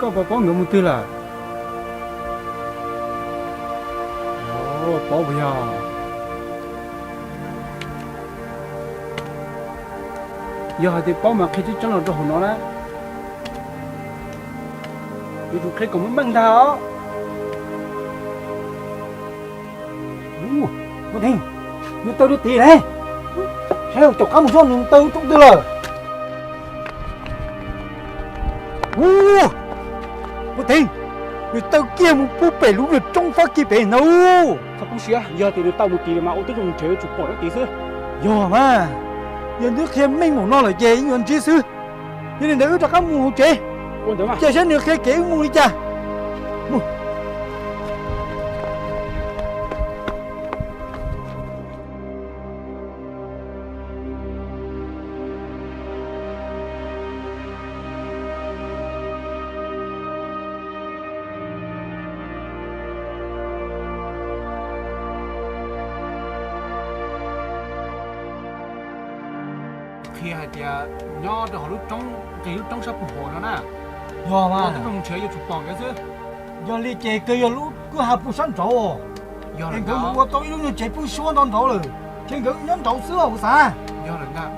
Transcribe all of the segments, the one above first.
Koj puas paub nkawd mus twg lawm? Paub puas yog? Yog hais tias paub mas qhia tseeb tseeb los rau hauv no na. Yuav tsum qhia kom meej meej ntag os. Mus, Theej, nws taw rau tid ne. Saib caum qab mus soj nws taw roob twg lawm. Mus, Theej, nws taw kiag mus pub pem lub roob Fab Kis pem ntag. Txhob kub siab, yog tias nws taw mus tid mas ua tib zoo nrhiav yuav tsum pom nyob tid xwb. Yog mas, yog nws qhia meej npaum no lawm ces yeej yuav ntsib xwb. Yog li ntawd wb rov qab mus hauv tsev, cia saib nws qhia kev wb mus li cas. Qhia hais tias nyob rau hauv lub roob, nqis lub roob sab puag hauv no na. Yog mas, nrhiav yuav tsum pom nkawd xwb. Yog li ces kawg yog lub kwj ha puag sab nraud. Es nkawd mus ua tau ib lub nyuag tsev pwj suab nto nraud lawm, ces nkawd nyob nraud xwb os kuv xav. Yog lawm ntag.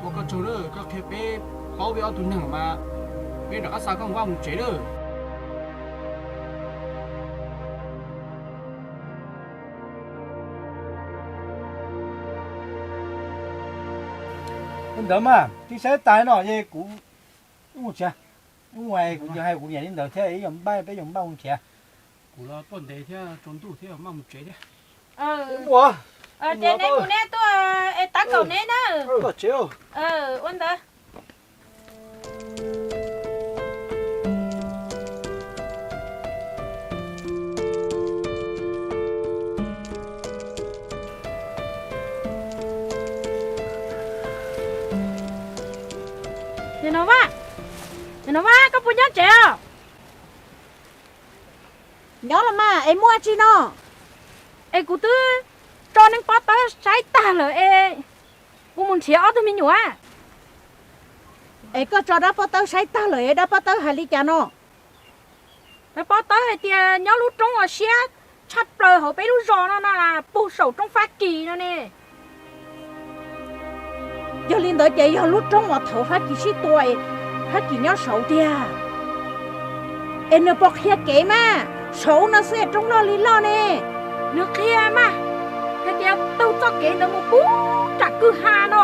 Ua koj tsaug, koj qhia peb paub peb ob tug neeg mas peb rov qab xa koj vaj mus tsev lawm. Ua ntawd mas tsis saib tas no es kuv mus tsev. Kuv yog hais kuv niam li ntawd thiab, ib yog npaj peb yog npaj mus tsev. Kuv los tuaj ntev thiab tsaus ntuj thiab, maj mus tsev thiab. Ces neb mus neb tuaj es tab kaum neb na. Ua ntawd. Nim no Vaj, nim no Vaj, koj puas nyob tsev os? Nyob los mas, es muaj tsi no? Es kuv twb tso neeg pob tawb saib tag lawm es kuv mus nrhiav ob tug me nyuam. Es koj tso dab pob tawb saib tag lawm es dab pob tawb hais li cas no? Dab pob tawb hais tias nyob lub roob uas siab tshaj plaws hauv peb lub zos no no, puag saum roob Fab Kis no ne. Yog li ntawd ces yog lub roob uas thaum Fab Kis sib tua es Fab Kis nyob saud tiag. Es nws puas qhia kev mas, saud no xwb es roob loj li loj ne. Nws qhia mas, hais tias taug txoj kev ntawd mus puag nram kwj ha no,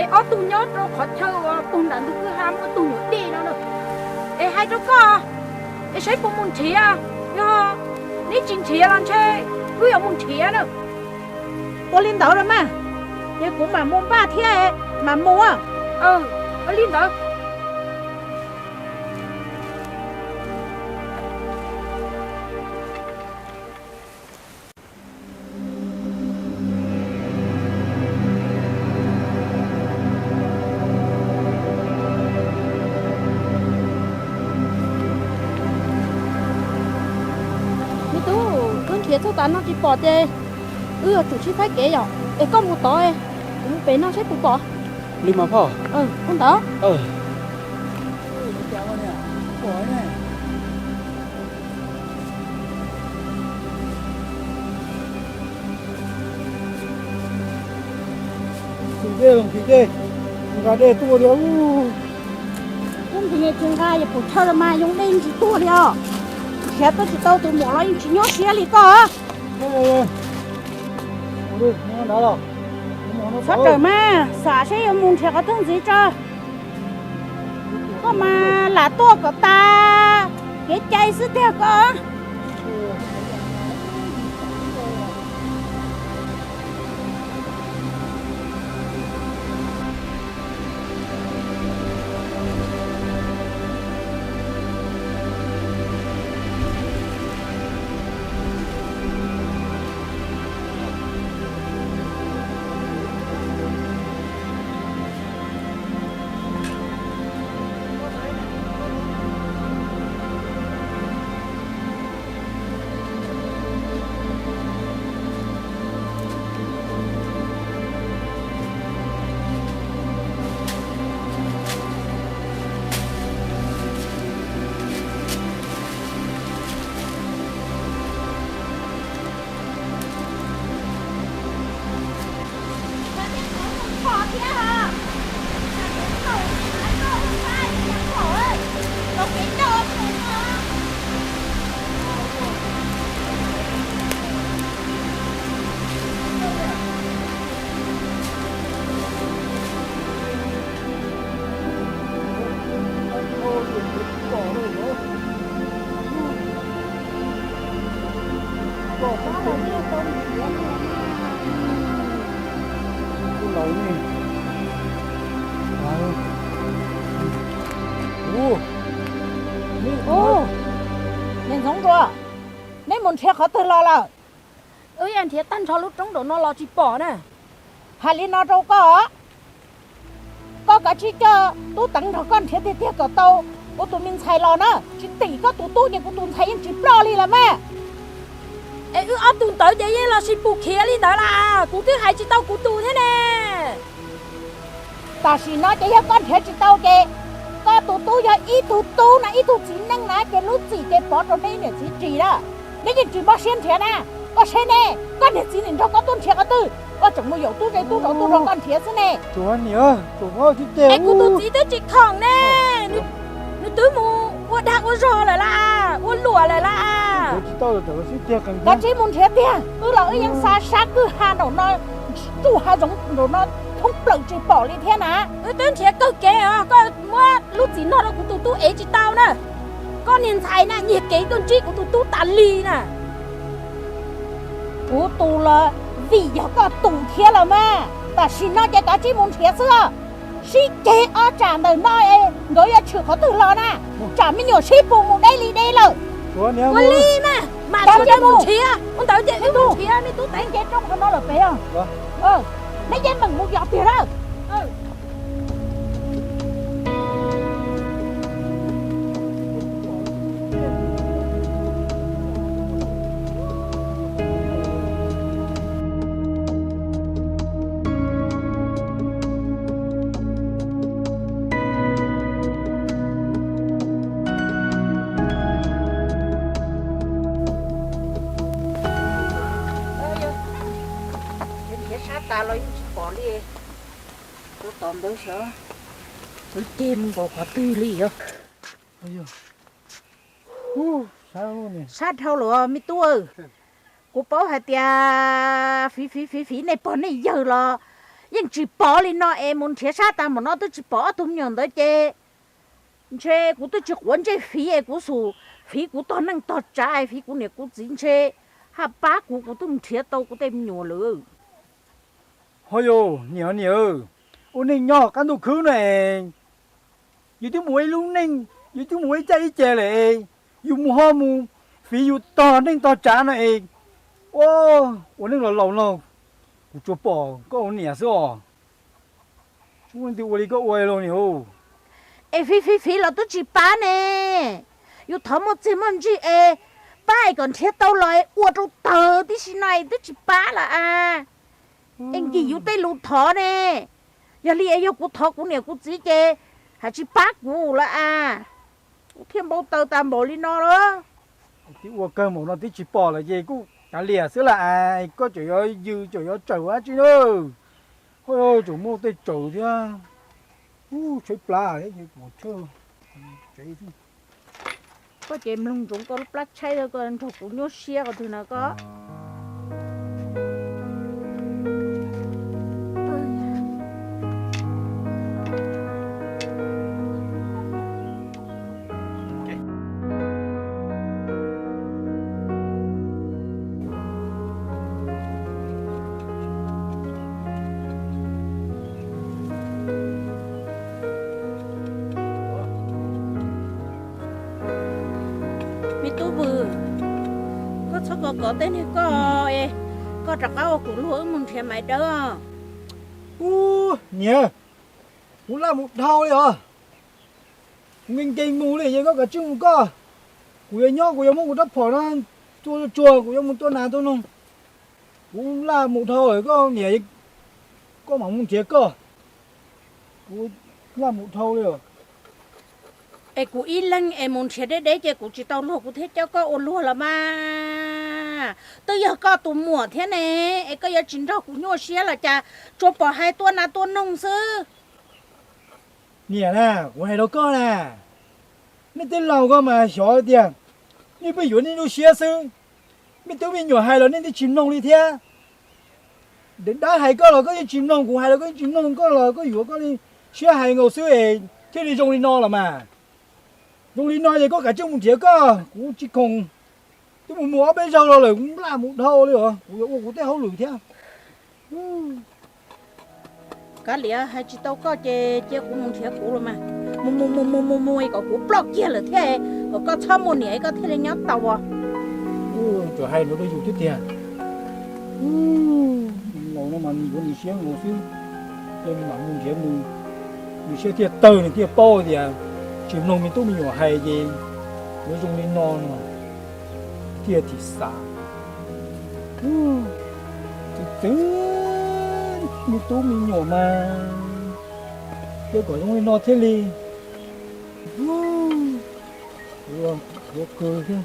es ob tug nyob rau qhov chaw uas puag nram ntug kwj ha muaj tug nyuam dej no na. Es hais rau koj, es saib puas mus nrhiav, yog neb tsis nrhiav los ntshe wb yuav mus nrhiav na. Ua li ntawd los mas, ces kuv mam mus npaj thiab mam mus. Ua li ntawd. Me tub, wb nrhiav txog tas no tsis pom ces wb yuav tsum sib faib kev yom. Es koj mus tod, kuv mus pem no saib puas pom. Li mas phauj. Ua ntawd. Nqis dej, nqis dej, nqa dej tuaj li. Ub, nqis tsis nqa, yuav pum chaw los mas yoo dej ntsis tuag li os. Nrhiav tuaj tsis tau tus muam los yeej tsis nyuaj siab li koj. Txhob rawm mas, xav seb yuav mus nrhiav qhov twg ntxiv tso. Koj mas lam tuaj kom tas kev cai xwb tiag koj. Ub, niam Ntxoov Nruas, neb mus nrhiav qhov twg los lawm? Wb yeej nrhiav tag nrho lub roob nraum no los tsis pom na. Hais li no rau koj, koj kav tsij coj tub Teev nrog koj nrhiav tiag tiag kom tau kuv tus me ntxhais los na, tsis tim koj tus tub ces kuv tus ntxhais yeej tsis ploj li lawm mas. Es wb ob tug ntawd ces yeej los sis pus khiav li ntawd las, kuv twb hais tsis tau kuv tus thiab ne. Tam sim no ces yog koj nrhiav tsis tau ces koj tus tub yog ib tug tub na, ib tug txiv neej na, ces lub txim ces pov rau neb niam txiv ris na. Neb yeej tsis mob siab nrhiav na. Koj saib ne, koj niag txiv nim nrog koj tuaj nrhiav qhov twg, koj tseem mus yaum tub ze tub zov tuaj nrog koj nrhiav xwb ne. Es kuv tus txiv twb tsis khoom ne, nws twb mus ua dag ua zog lawm las, ua luam lawm las. Kav tsij mus nrhiav tiag, wb los wb yeej xa sab kwj ha nraum no, tsuj hav zoov nraum no thoob plaws tsis pom li thiab na. Wb twb nrhiav kawg kev os, koj muab lub txim no rau kuv tus tub ev tsis tau na. Koj niag ntxhais na nyiag kev tuaj ntsib kuv tus tub tas li na. Kuv tus los vim yog koj tus thiab los mas, tam sim no ces kav tsij mus nrhiav xwb os. Sib ceg ob tsam ntawm no es nkawd yuav tshwm qhov twg los na, tsam me nyuam sib pus mus deb li deb lawm. Ua li mas, mam mus nrhiav, ua ntawd ces wb mus nrhiav me tub Teev ces rooj qhov no lawm pem os. Neb yeej meem mus yos tiag lawm. Nrhiav sab tas los yeej tsis pom li. Tus tom ntawd xyov twb ceg mus nkaus qhov twg li os. Sab dhau lawm me tub. Kuv paub hais tias fiv fiv fiv fiv nej pog nej yawg los yeej tsis pom li no es mus nrhiav sab tas npaum no twb tsis pom ob tug me nyuam ntawd ces ntshe kuv twb tsis quav ntsej fiv es kuv xum fiv kuv tog neej tog tsav es fiv kuv niam kuv txiv ntshe haj pab kuv, kuv twb mus nrhiav tau kuv tej me nyuam lawm. Ho yus niam niam, ua neej nyob qab ntuj khwb no es yus twb mus ua ib lub neej, yus twb mus ua ib caj ib ceg lawm es yus mus ho mus fiv yus tog neej tog tsav no es, ua neej los laus no kuv tsuas pom koj ua niam xwb os. Tsis muaj leej twg ua li koj ua los niam. Es fiv fiv fiv los twb tsis pab ne. Yus thov muaj txiag muaj ntsig es pab es kom nrhiav tau los es ua rau tawg tib si no es twb tsis pab lawm as. Es nkim yus tej lus thov ne. Yog li es yog kuv thov kuv niam kuv txiv ces haj tsis pab kuv lawm as. Kuv thiaj npau taws tas npaum li no lawm. Twb ua kawg npaum no twb tsis pom lawm ces kuj kav liam xwb las as, koj tseem yuav yws tseem yuav tsawm dab tsi na. Ho tseem muaj tej tsawm thiab. Ub, tshaib plab thiab ces kuv tsev xwb. Koj ces mloog ntsoov koj lub plab tshaib, koj nrog kuv nyuaj siab qhov twg na koj? Me tub Vwm, koj txhob kov kov tej niag koj, koj rov qab ua kuv luag wb mus nrhiav Maiv Dawb. Ub niam, kuv laj mus dhau li os. Kuv nkees nkees mus li, yog koj kav tsij mus koj. Kuv yuav nyob, kuv yuav muab kuv rab phom no tua tsuag, kuv yuav mus tua nas tua noog. Kuv laj mus dhau lawm koj niam, koj mam mus nrhiav koj. Kuv laj mus dhau li os. Es kuv ib leeg es mus nrhiav deb deb ces kuv tsis tau luag kuv thiaj coj koj ua luag los mas. Twb yog koj tus muam thiab ne, es koj yuav tsis nrog kuv nyuaj siab los cas, tsuas pom hais tua nas tua noog xwb. Niam na, kuv hais rau koj na, nej tej laus ko mas xyov tias nej pheej yuav nej lub siab xwb. Nej tub me nyuam hais los nej twb tsis mloog li thiab. Dab hais koj los koj yeej tsis mloog, kuv hais los koj yeej tsis mloog, koj los koj yuav koj li siab hais nkaus xwb es thiaj li zoo li no los mas. Zoo li no ces koj kav tsij mus nrhiav koj, kuv tsis khoom. Twb mus mus ob peb zaug los lawm, kuv laj mus dhau li os, kuv yuav ua kuv tej hauj lwm thiab. Kav liam, hais tsis tau koj ces cia kuv mus nrhiav kuv los mas. Mus mus mus mus mus mus kom kuv ploj kiag lawm thiab, kom koj txhob muaj niam koj thiaj li nyob tau as. Tsuas hais rau yus thiab tiag. Laus no mas nws yuav nws siab nkaus xwb, ces nws mam mus nrhiav nws, nws siab thiaj tawg, nws thiaj paub tias tsis mloog me tub me nyuam hais ces yuav zoo li no no, thiaj tsis xav. Txwv txwv me tub me nyuam mas, cia kom zoo li no thiaj li. Yuav kawg thiab.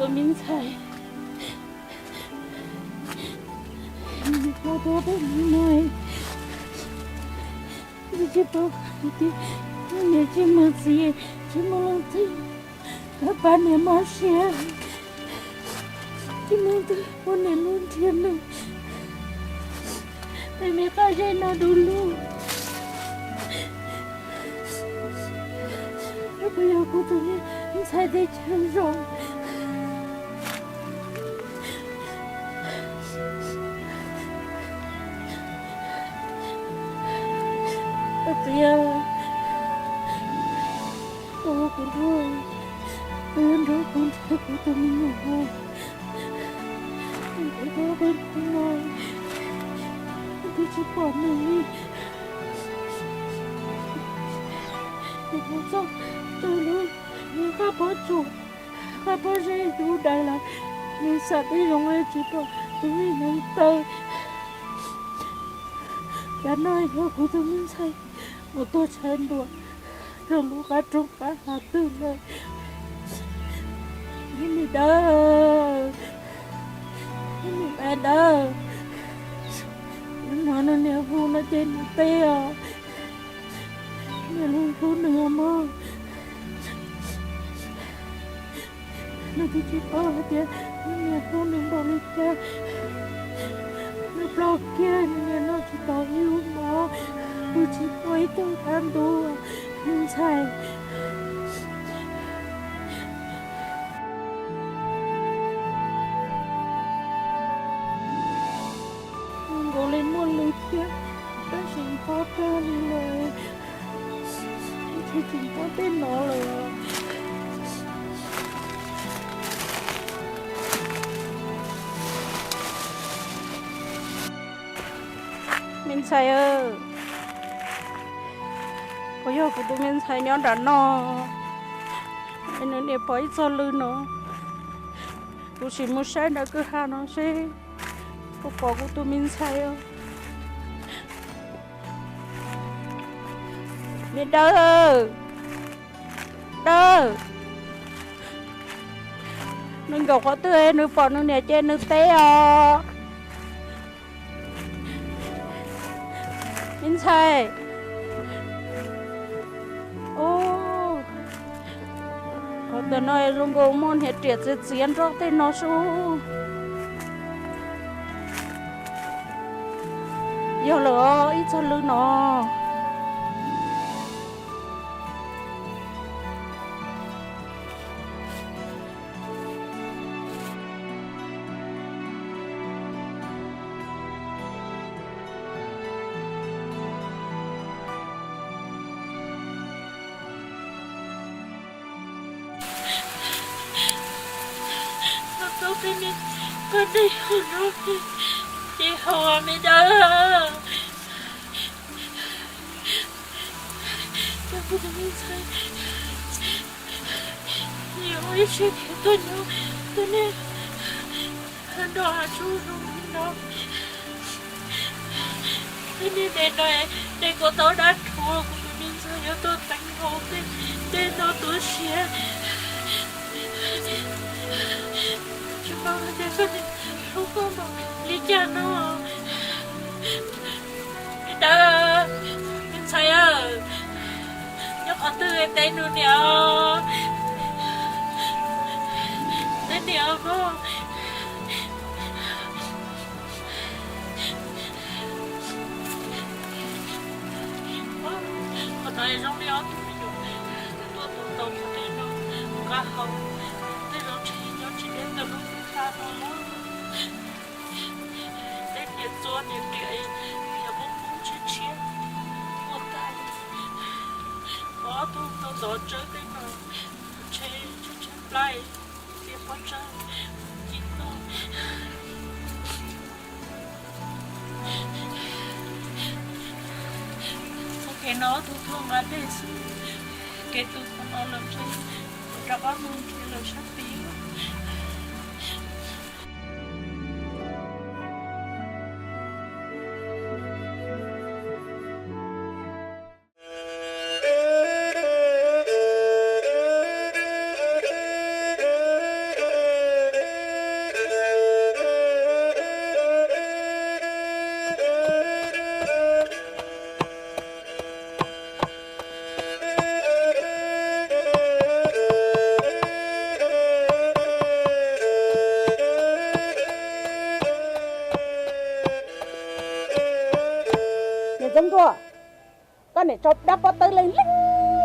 Kuv tus me ntxhais, nws tuag tuag pem no, nws tsis paub hais tias niam tsis muaj txiv, tsis muaj leej twg pab niam mob siab, tsis muaj leej twg ua niam lub nrhiav nws. Peb me qab zej no du lug, puas yog kuv tus me ntxhais teb chaws zoo? Koj txiv, koj ua kuv nrog, koj yuav nrog kuv nrhiav kuv tus me nyuam, kuv nrhiav koj peb hnub no, kuv twb tsis pom nws li. Kuv mus txog rau lub qab pob tsuas, qab pob zeb dub daws lawm, nws xam tib zoo tsis pom tus me hneev taw. Cov no yog kuv tus me ntxhais mus tuag tshav ntuag rau lub qab roob qab hav twg lawm. Niam dawb, niam dawb, hnov nws niam hu no ces nws teb os. Niam hlub hlub nws os mog. Nws twb tsis paub hais tias nws niam hlub nws npaum li cas. Nws ploj kiag nws niam noj tsis tau ib lub mov, pw tsis tau ib tug qab ntub, me ntxhais. Nkaus li muaj lus thiab, tab sis nphob kawg li lawm, tsis tsis nphob tej no lawm. Me ntxhais, puas yog kuv tus me ntxhais nyob nram no? Nws niam pom ib txog lw no, kuv sim mus saib nram kwj ha no seb puas pom kuv tus me ntxhais. Me dawb, dawb, nws nkaum qhov twg nws pom nws niam ces nws teb os. Me ntxhais, qhov ntawm no zoo nkaus muaj hniav riam txiav txiav nroj tej no sub. Yog lawm os, ib txog lw no. Koj tau peb me poj dej hauv no ces haus me dawb. Cov kuv tus me ntxhais yuav ua ib siab khiav tuaj nyob, tuaj nej nrog hav tsuag zoo li no. Peb niaj hnub no de kuv tau dab rhuav, kuv tus me ntxhais yuav tuaj teev hauv tej no tu siab. Tsis paub hais tias koj niam Yog no, dawb, ntxhais, nyob qhov twg teb nws niam, teb niam os. Qhov no zoo li ob tug me nyuam tuaj tu tau qhov dej no nqa hauv, tej zaum ntshe nyob tsis deb ntawm lub xub hla no. Tej niag txua niag riam yog poob poob tshiab tshiab, muaj tag li. Ob tug tau ntov tsawb tej no ntshe tshaib tshaib plab, tias pob tsawb ci toj. Ua ke no ob tug tuaj nqa dej xwb, kev tu qhov no los ntshe rov qab mus nrhiav lawm sab tid. Niam Ntxoov Nruas, koj niam tso dab pob tawb leej leej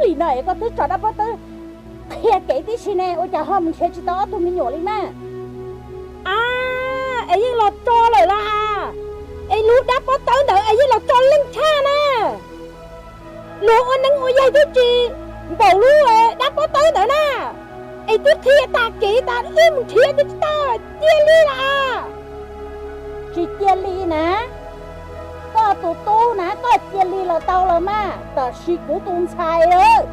li no es koj twb tso dab pob tawb qhia kev tib si ne, ua cas ho mus nrhiav tsis tau ob tug me nyuam li na? A, es yeej los tso lawm las, es lub dab pob tawb ntawd es yeej los tso leej tshaj na. Luag ua neeb ua yaig twb tsis npaum lub dab pob tawb ntawd na, es twb qhia tag kev tas wb mus nrhiav twb tsis tau, cia li las. Tsis cia li na, koj tus tub na, koj cia li los tau los mas, tab sis kuv tus ntxhais lawm,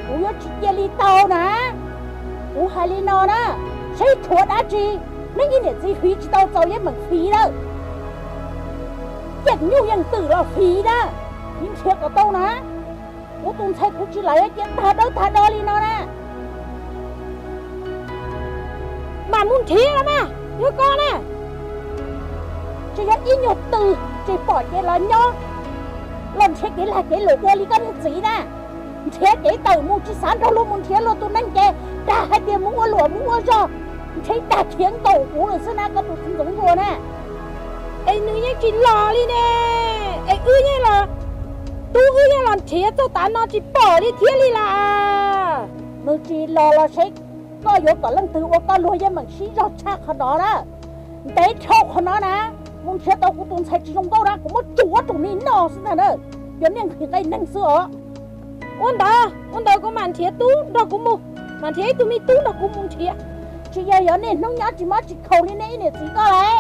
kuv yuav tsis cia li tau na. Kuv hais li no na, seb tshuav dab tsi, neb ib niam txiv fiv tsis tau txaus yeej meem fiv lawm. Yeej nyuj yeej twm los fiv na, fiv nrhiav kom tau na. Kuv tus ntxhais kuv tsis lam yuav cia tag dawb tag do li no na. Mam mus nrhiav los mas, yog koj na. Tsis yog ib nyuag tw, tsis pom ces los nyob, los nrhiav kev lag kev luam ua li koj niag txiv na. Nrhiav kev tawm mus tsis xav nrog luag mus nrhiav luag tus neeg ces dag hais tias mus ua luam mus ua zog, nrhiav dag khiav nkaum kuv lawm xwb na koj tus txiv Ntxoov Nruas na. Es nws yeej tsis los li ne, es wb yeej los, tub wb yeej los nrhiav txog tav no tsis pom li thiab li las. Nws tsis los los seb koj yuav kom leej twg ua koj luag yeej meem sib zog tshaj qhov no na. Ntev dhau qhov no na, mus nrhiav tau kuv tus ntxhais tsis zoo nkauj na kuv muab tsuav rau me noj xwb ntag na. Cov niag nqhis nqaij neeg xwb os. Ua ntawd, ua ntawd kuv mam nrhiav tub nrog kuv mus, mam nrhiav ib tug me tub nrog kuv mus nrhiav. Tsis yog yog niaj hnub nyob tsis mob tsis khaus li nej ib niam txiv koj lauj,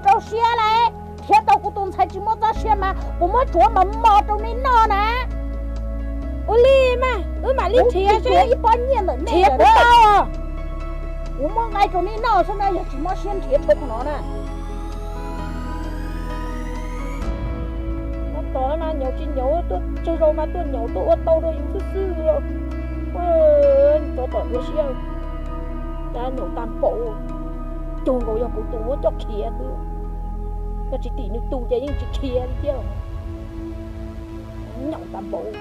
rau siab lauj, nrhiav tau kuv tus ntxhais tsis muaj txoj sia mas kuv muab tsuav mos mos rau nej noj na. Ua li mas wb mam li nrhiav seb ib pob nyiaj ntawm nej nrhiav puas tau. Kuv muab nqaij rau nej noj xwb na, yog tsis mob siab nrhiav dhau qhov no na. Tab tom mas nyaum tsis nyaum, tuaj tsawg zaus mas tuaj nyaum tuaj ua tau rau yus xwb xwb. Tsov tom dua siab, cas nyaum tag npaum. Cuag nkaus yog kuv tus muab coj khiav xwb. Yog tsis tim nws tus ces yeej tsis khiav li thiab. Nyaum tag npaum.